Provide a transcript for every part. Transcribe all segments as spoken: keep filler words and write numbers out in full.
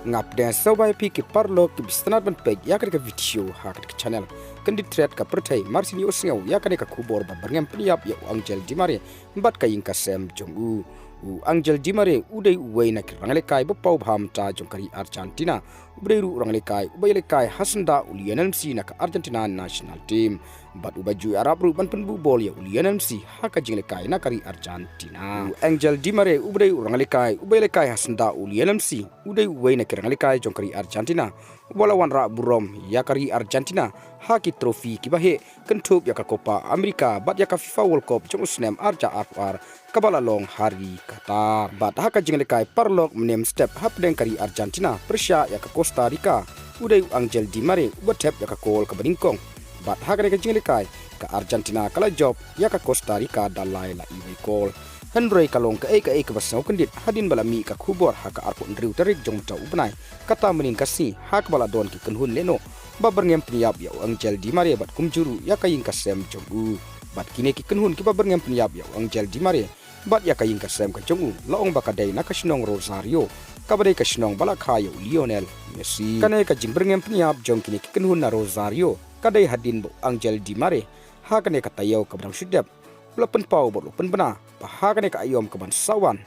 Nga pdiang sngewbha ïa phi ki paralok kiba sngewtynnat ban peit ïa kane ka video ha kane ka channel. Kyndit thret ka pyrthei, mar shu ïohsngew ïa kane ka khubor ba byrngem pynïap ïa u Angel Di Maria bad ka ïing ka sem jong u. U Angel Di Maria u dei uwei na ki rangïalehkai ba paw bha mynta jong ka ri Argentina. U dei ruh u rangïalehkai uba ïalehkai ha syndah u Lionel Messi na ka Argentina national team. Bad uba ju ïarap ruh ban pynbuh bol ïa u Lionel Messi ha ka jingïalehkai na ka ri Argentina. U Angel Di Maria uba dei u rangïalehkai uba ïalehkai ha syndah u Lionel Messi, u dei uwei na ki rangïalehkai jong ka ri Argentina uba la wanrah burom ïa ka ri Argentina ha ki trophy kiba heh, kynthup ïa ka Copa America bad ïa ka FIFA World Cup jong u snem arhajar arphew ar kaba la long ha ri Qatar. Bad ha ka jingïalehkai paralok mynne mynstep hapdeng ka ri Argentina pyrshah ïa ka Costa Rica, u dei u Angel Di Maria uba thep ïa ka kol kaba nyngkong. Bad ha kane ka jingïalehkai, ka Argentina ka la jop ïa ka Costa Rica da lai la iwei kol. Hynrei ka long kaei kaei kaba sngewkyndit hadien ba la mih ka khubor ha ka arphew hynriew tarik jong mynta u bnai, kata mynnin ka sngi ha kaba la don ki kynhun lehnoh ba byrngem pynïap ïa u Angel Di Maria bad kumjuh ruh ïa ka ïing ka sem jong u. Bad kine ki kynhun kiba byrngem pynïap ïa u Angel Di Maria bad ïa ka ïing ka sem ka jong u la ong ba ka dei na ka shnong Rosario, kaba dei ka shnong ba la kha ïa u Lionel Messi. Kane ka jingbyrngem pynïap jong kine ki kynhun na Rosario ka dei hadien ba u Angel Di Maria ha kane ka taïew kaba dang shu dep u la pynpaw bad u pynbna ba ha kane ka aïom kaban sa wan,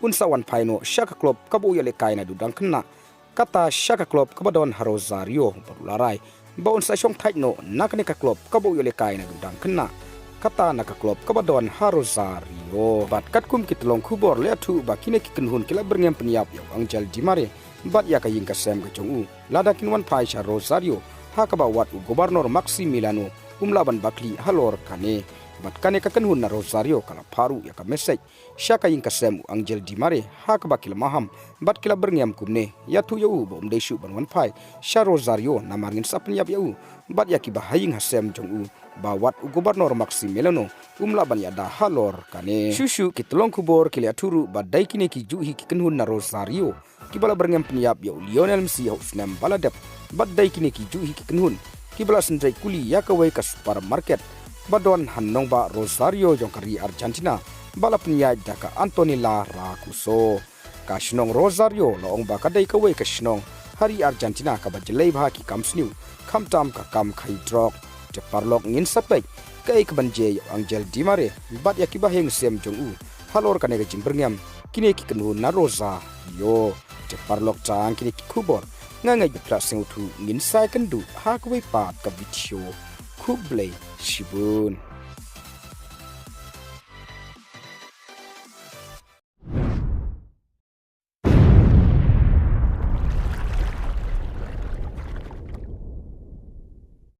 un sa wan phai noh sha ka klub kaba u ïalehkai naduh dang khynnah, kata sha ka klub kaba don ha Rosario, bad u la rai ba un sa shong thait noh na kane ka klub kaba u ïalehkai naduh dang khynnah, kata na ka klub kaba don ha Rosario. Bad katkum ki tyllong khubor la ïathuh ba kine ki kynhun ki la byrngem pynïap ïa u Angel Di Maria bad ïa ka ïing ka sem ka jong u lada kin wan phai sha Rosario, ha kaba wat u Gobernador Maximiliano um lah ban bakla halor kane. Bad kane ka kynhun na Rosario ka la phah ruh ïa ka message sha ka ïing ka sem u Angel Di Maria ha kaba ki la maham bad ki la byrngem kumne, ïathuh ïa u ba um dei shuh ban wan phai sha Rosario namar ngin sa pynïap ïa u bad ïa kiba ha ïing ha sem jong u, ba wat u Gobernador Maximiliano um lah ban ïada halor kane. Shuh shuh ki tyllong khubor ki la ïathuh ruh ba dei kine ki juh hi ki kynhun na Rosario kiba la byrngem pynïap ïa u Lionel Messi ha u snem ba la dep, bad dei kine ki juh hi ki kynhun kiba la sngewthuh kuli ïa kawei ka supermarket ba don ha nongbah Rosario jong ka ri Argentina ba la pynïaid da ka Antonella Roccuzzo. Ka shnong Rosario la ong ba ka dei kawei ka shnong ha ri Argentina kaba jlei bha ki kam sniew, khamtam ka kam khaii drok. Te paralok, ngin sa peit kaei kaban jia ïa u Angel Di Maria bad ïa kiba ha ïing sem jong u halor kane ka jingbyrngem kine ki kynhun na Rosario. Te paralok, tang kine ki khubor, nga ngeit ba phi la sngewthuh, ngin sa ïakynduh ha kawei pat ka video. Khublei shibun.